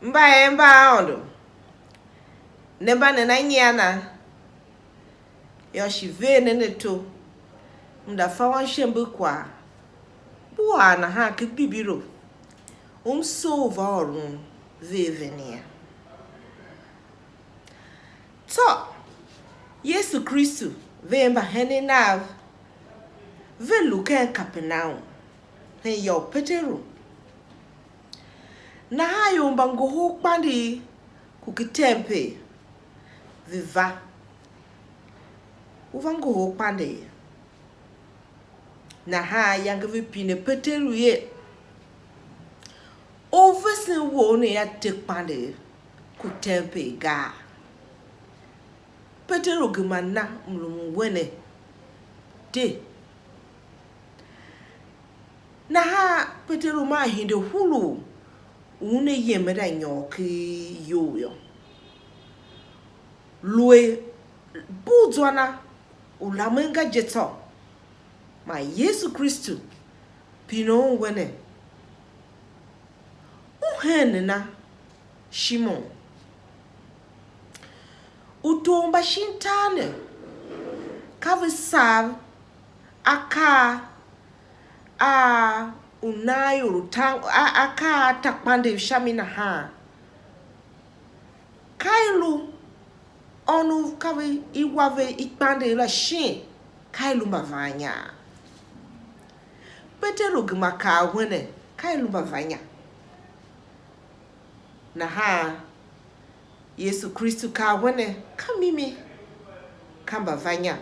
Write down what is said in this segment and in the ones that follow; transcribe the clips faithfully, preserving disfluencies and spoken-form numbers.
Mbayev mba Aôndo, ne mba nena nyian a? Yô, shi ver nen ato, m da fa wanshembe kwagh, bu a nahan ken Bibilo, u m soo u va ôron ve a venia. Tsô Yesu Kristu vea mbahenen Nav, ve lu ken Kapernaum, hen ya u Peteru. Nahan ior mba ngohol kpandegh ku ki tempel, ve va, u va ngohol kpandegh. Nahan iyange ve pine Peteru er: "Orvesen wou ne a te kpandegh ku tempel gaa?" Peteru gema na mrumun wene de. Nahan Peteru maa hide huruu u una yem a da nyôr ken iyou yô. Lu er bugh zwa na u lamen ga je tsô, man Yesu Kristu pine un wene: "U hen nena, Shimon?" Utor mba shin tar ne, ka ve sagh akaa a u nan ior utan, a, akaa a ta kpandegh sha mi nahan. Ka i lu ônov ka ve i wa ve i kpandegh la shin ka i lu mbavannya? Peteru gema kaa wene: "Ka i lu mbavannya." Nahan Yesu Kristu kaa wene: "Ka mimi, ka mbavannya,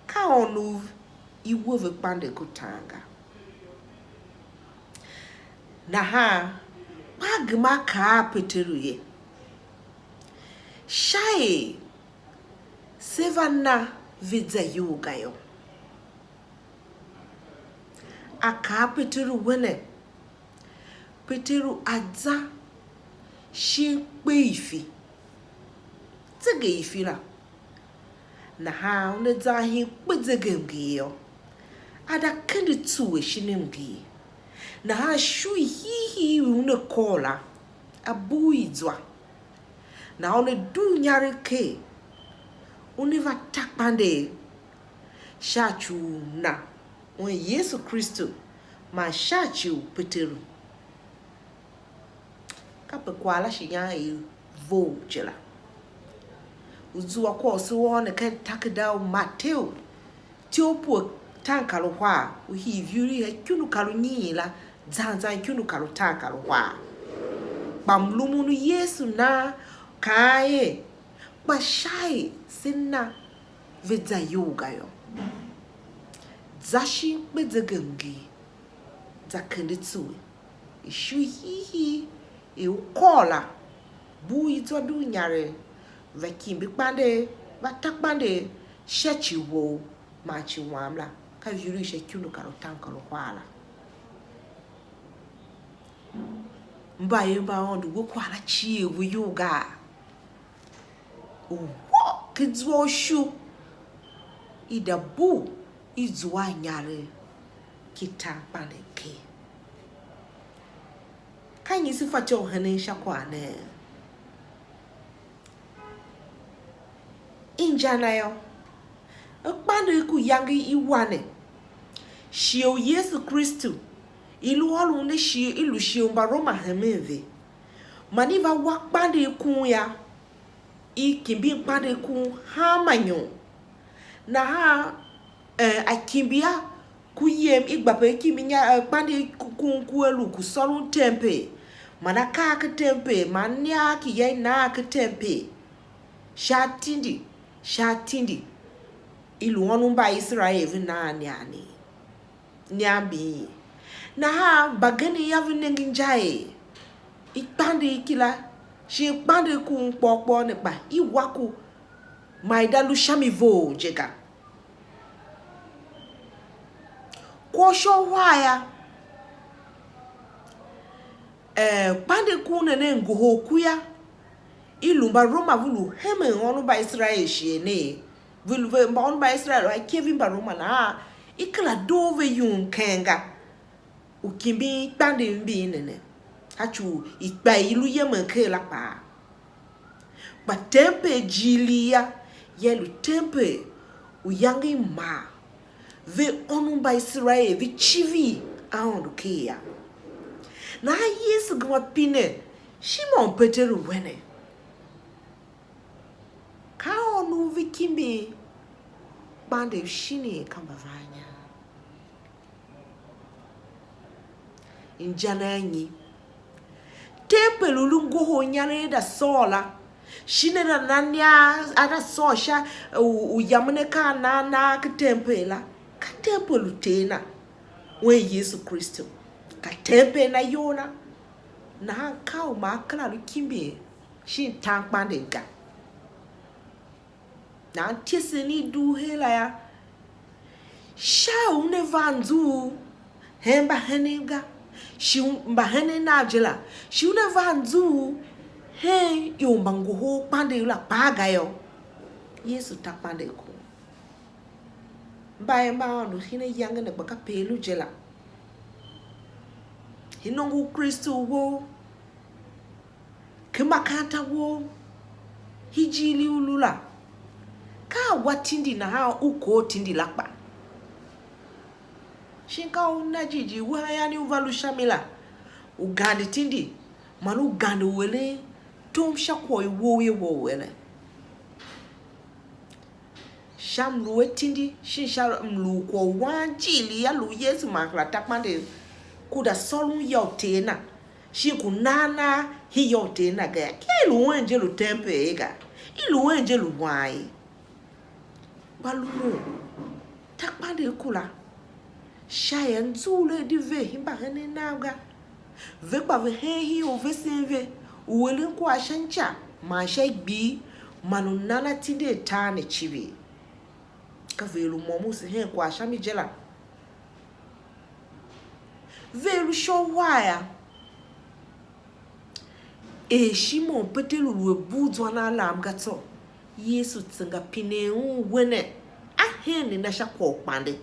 ka ônov i we ve kpandegh ku tan ga." Nahan kpa a gema a kaa a Peteru ye: "Sha er se va na ve za iyol ga yô." A kaa Peteru wene, Peteru a za shin kpe ifi, zegev ifi la. Nahan una zan shin kpe zegemnger yô, a da kende tsuwe shin mnger. Nahan ishu hiihii i una kôr la, a bugh i zwa. Nahan una dugh inyaregh ker, una va ta kpandegh sha ci u na, un Yesu Kristu, man sha ci u Peteru. Kape kwagh la shi yan i vough je la. U zua kwagh u se ôr ne ken takerada u Mateu, ityough pue taankaruhar, u hii ivur i sha ikundu kar unyiin la, zan zan ikundu kar utaankaruhar. Kpa mlumun u Yesu nan kaan er, kpa sha er se na ve za iyol ga yô, za shin kpe zegemnger, za kende tsuwe. Ishu hiihii i u kôr la, bugh i zwa dugh inyaregh, va kimbi kpandegh, va ta kpandegh sha ci wou man ci wam la, ka ivur i sha ikundu kar utaankaruhar la. Mbayev mba Aôndo, we kwagh la cier we iyol gaa? Woo, ken zwa u shu, i da bugh i zua a inyaregh ki tan kpandegh ker. Ka nyi se fatyô u henen sha kwagh ne? Inja na yô, kpandegh ku iyange i wa ne, shighe u Yesu Kristu i lu ôron ne shighe, i lu shighe u Mbaroma hemen ve. Man i va wa kpandegh kun yô, i kimbi kpandegh kun hanma nyon. Nahan, eh, a kimbi a ku yem, i gba pe i kimbi inya, eh, kpandegh ku-, kun ku a lu ku sôron tempel, man a kaa ken tempel, man nia ki ya i nan ken tempel, sha atindi, sha atindi, i lu ônov mba Iserael ve nan nia ne. Nia mbi. Nahan mbagenev yô, ve nenge inja er i kpandegh kila, shin kpandegh kun kpôr kpôr ne kpa i wa ku, man i da lu sha mi vough je ga. Kwagh u sha uhar yô, eh, kpandegh kun ne ne ngohol ku yô, i lu Mbaroma ve lu hemen ônov mba Iserael shighe ne, ve lu ve mba ônov mba Iserael a ikev i Mbaroma nahan i kera doo ve yum keng ga, u kimbin kpandegh mbin ne ne. ka ci u ikpa i lu yemen ker la kpaa. Kpa tempel jighilii ya, ya lu tempel u iyange i maa, ve ônov mba Iserael ve civir Aôndo ker ya. Nahan Yesu gema pine Shimon Peteru wene, ka a ônov ve kimbir kpande u shinii ka mbavannya? Inja na nyi? Tempel u lu ngohol inyaregh da sôr la, shin a na na nia a na sôr sha u, u yamen akaa a nan nan ken tempel la, ka tempel u Ter na, wen Yesu Kristu, ka tempel na iyol na. Nahan ka u ma a kera lu kimbir shin tankpandegh ga. Nan ityesen i dugh her la yô, sha u una va nzughul hen mbahenen ga, shi u-, mbahenen nav je la, shi una va nzughul hen ior mba ngohol kpandegh la kpaa ga yô, Yesu ta kpandegh kom. Mbayev mba Aôndo shin ayange ne kpa kape i lu je la. Hii nongo u Kristu wou, ken makaranta wou, hii ijiir i u lu la, ka a wa tindi nahan u kor tindi la kpa. Shin ka u na jighjigh wehan yanegh u va lu sha mi la, u gande tindi, man u gande u eren tom sha kwagh i wou ye wou eren. Sha mlu atindi, shin sha mlu u kwagh u wan jighilii a lu u Yesu man kera ta kpandegh, ku da sôron ya u Ter na, shin ku nan nan hii ya u Ter na ga yô, ka i lu wen je lu tempel ye ga, i lu wen je lu wan ye. Kpa lu mo, ta kpandegh kura, sha er nzughul a di ver hii mbahenen nav ga. Ve kpa ve hen hii u vesen ve, u eren kwagh sha inja man sha igbii, man u nan atindi atar ne civir. Ka ve lu môm u se hen kwagh sha mi je la. Ve lu sha u war yô, er Shimon Peteru lu a bugh zwan a lam ga tsô, Yesu tsenga pinen un wene, a hen nena sha kwagh u kpande.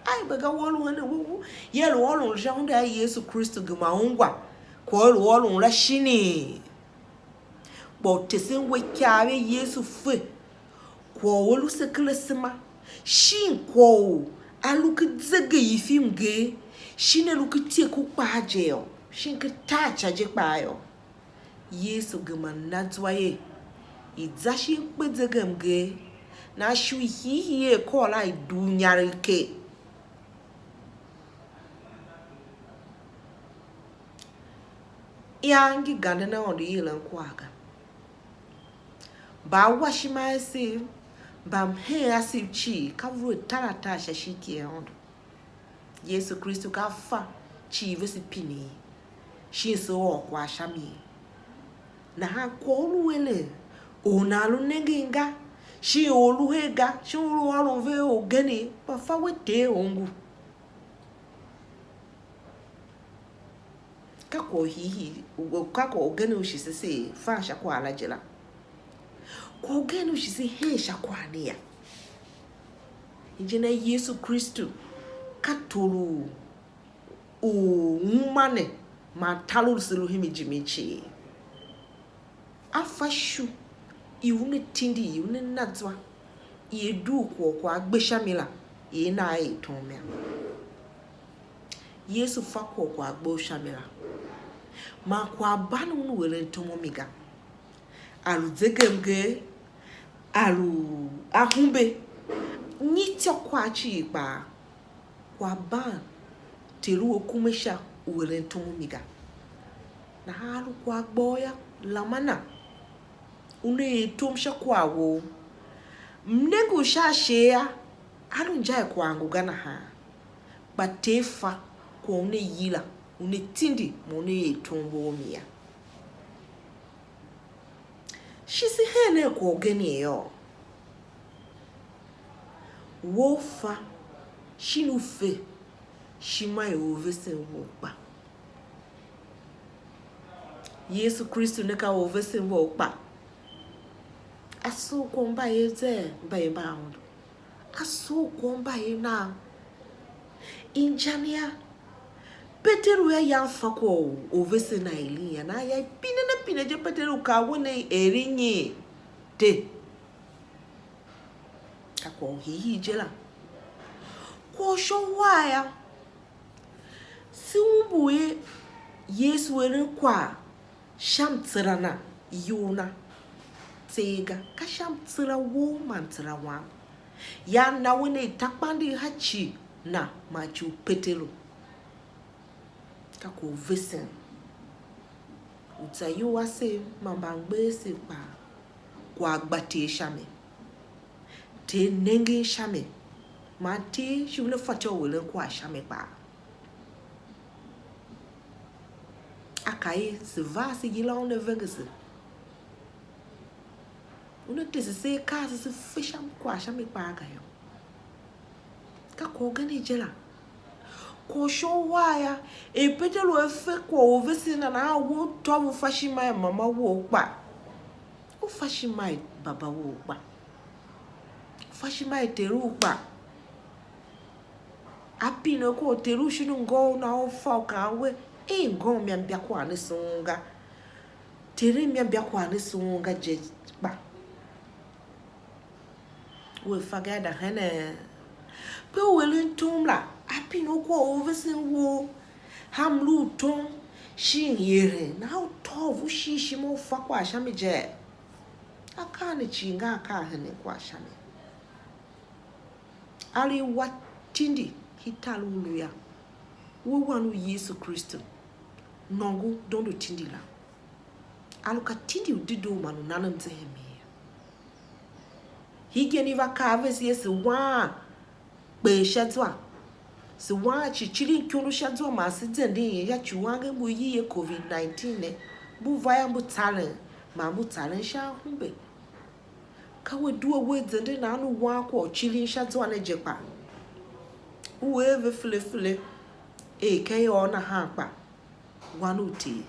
A ibe ga, we lu hen a we, ye lu ôron sha hunda a Yesu Kristu gema ungwa kwagh u lu ôron la shinii? Kpa u tesen we ikav er Yesu fe kwagh u a lu se ken asema, shin kwagh u a lu ken zegeyifi mnger, shin a lu ken ityeku kpaa je yô, shin ken tar ca je kpaa yô, Yesu gema na zwa er i̱ za shin kpe zegemnger, nahan ishu i hiihii i akôr la i dugh inyaregh ker. Ian ngi ganden Aôndo i yilan kwagh ga. Mba a wa ishima a asev, mba mhen asev cii, ka ve lu atar atar sha ishigh ki Aôndo. Yesu Kristu ka a fa cii vese pine, shin se ôr kwagh sha mi. Nahan kwagh u lu eren, or nan lu nengen ga, shin or lu her ga, shin u lu ôron ve orgen, kpa fa we Ter u ngu. Ka kwagh u hiihii, u-, ka kwagh ugen u shi se seer fan sha kwagh la je la. Kwagh ugen u shi se hen sha kwagh ne ya. Injin a Yesu Kristu ka tor u, u uma ne man tar u se lu himi jimin cii. A fa ishu i una tindi, i una na zwa, i a dugh kwagh u kwagh a gbe sha mi la, i a na a er tom yô. Yesu fa kwagh u kwagh a gbe u sha mi la, man kwaghban un u eren tom u mi ga. A lu zegemnger, a lu ahumbe, nyi ityô kwagh cii kpaa, kwaghban Ter u a kume sha u eren tom u mi ga. Nahan a lu kwaghbor yô, lama na, una er tom sha kwagh wou. M nenge u sha ashe yô, a lu inja i kwagh ngu ga nahan, kpa Ter fa kwagh una yila, una tindi, man una er tom wou mi yô. Shi se hen nen kwagh ugen yô, we u fa, shin u fe ishima i orvesen wou kpa. Yesu Kristu ne ka orvesen wou kpa. A sugh kwagh u mbayev zee, mbayev mba Aôndo. A sugh kwagh u mbayev nav. Inja ne yô, Peteru yô, yan fa kwagh u orvesen na eren yô, nahan yô, i pine ne pine je, Peteru kaa we ne, eren nyi? De. Ka kwagh u hiihii je la. Kwagh u sha uhar yô, se umbur er Yesu eren kwagh sha mtsera na iyol na tseegh ga, ka sha mtsera wou man mtsera wam. Yô, a na we ne i takerada ha ci na man ci u Peteru. Ka kwagh u vesen u za iyol ase man mbamgbeghenev kpaa, kwagh gba Ter sha mi. Ter nengen sha mi, man Ter shi una fatyô u eren kwagh sha mi kpaa. A kaa er se va se yila un a vengese. Una tese se akaa ase se fe sha kwagh sha mi kpaa ga yô. Ka kwagh ugen je la. Kwagh u sha uhar yô, er Peteru a fe kwagh u vesen na nahan, we u tôv u fa ishima i mama wou kpa, u fa ishima i baba wou kpa, u fa ishima i ter u kpa. A pine kwagh u ter u shin u ngô u na u fa u kaan we, ei, ngô u mi a mbia kwagh ne sughun ga. Terem mi a mbia kwagh ne sughun ga je kpa. Wea fa ga da henen? Pe u eren tom la, a pine u kwagh u vesen wou, ha mlu u tom, shin ieren, nahan u tôv u shi ishima u fa kwagh sha mi je. Akaa ne cii nga akaa a henen kwagh sha mi. A lu i wa tindi, i tar u lu yô, we wan u Yesu Kristu, nôngo dondo tindi la. A lu ka tindi u dedoo man u nan mzehemen yô. Hegen i va kaa vese er se waan kper sha zwa, se waan cicirin ikondo sha zwa, man se zenden sha ci u angev mbu i yi er covid nineteen ne, mbu va yô, mbu tsaren, man mbu tsaren sha ahumbe. Ka we due we zenden nan u wan kwagh u civir sha zwa ne je kpa, u er ve fele fele er ka yôô nahan kpa, wan u Ter.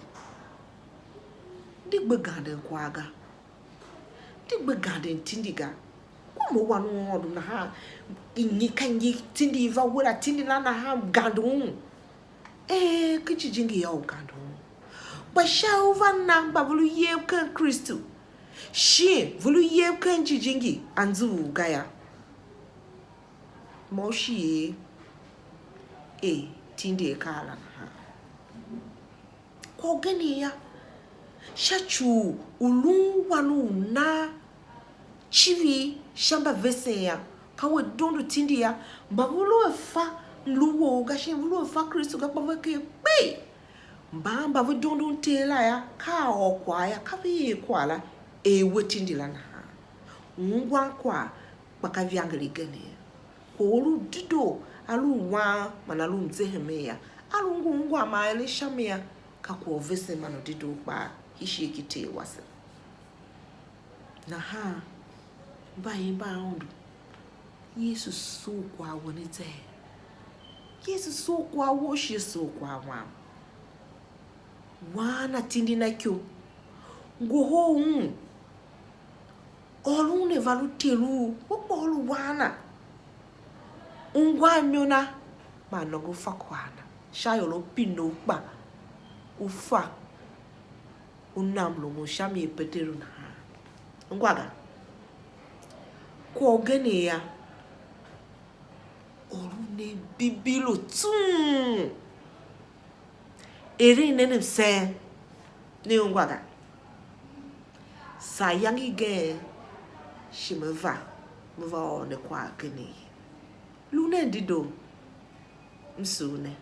Di gbe ganden kwagh ga. Di gbe ganden tindi ga. Kuma wan u Aôndo nahan, nyi ka nyi tindi i va wera tindi na nahan gande un? Ee, ken jijingi yô, u gande un. Kpa sha u va na mba ve lu yev ken Kristu, shin ve lu yev ken jijingi anzughul ga yô, mo shi er, er tindi akaa la nahan. Kwagh ugen yô, sha ci u u lun wan u nan civir sha mbavesen yô, ka we dondo tindi yô, mba ve lu a fa mlu wou ga, shin ve lu a fa Kristu ga, kpa ve ker kpee. Mban mba ve dondon Ter la yô, ka a ôr kwagh yô, ka ve er kwagh la, er we tindi la nahan. U ungwan kwagh, kpa ka ivangeli igen yô. Kwagh u lu dedoo, a lu u wan man a lu mzehemen yô, a lu ngu ungwan man eren sha mi yô, ka kwagh u vesen man u dedoo kpaa, hii shi ki Ter wase. Nahan, mba ye mba Aôndo, Yesu soo kwagh wen a zee. Yesu soo kwagh wou shi a soo kwagh wam. Waan na tindi na iko, ngohol un, ôr un er va lu Ter u, u kpa u lu wan na, ungwan imo na, man nôngo fa kwagh na, sha ior u pine u kpa u fa u nam rumun sha mi er Peteru nahan. Ungwa ga, kwagh ugen yô, or u ne bibilo tsung, eren nen msen, ne ungwa ga. Saa iyange igen, shi me va, me va ôr ne kwagh ken ye. Lu nen dedoo, m sugh ne.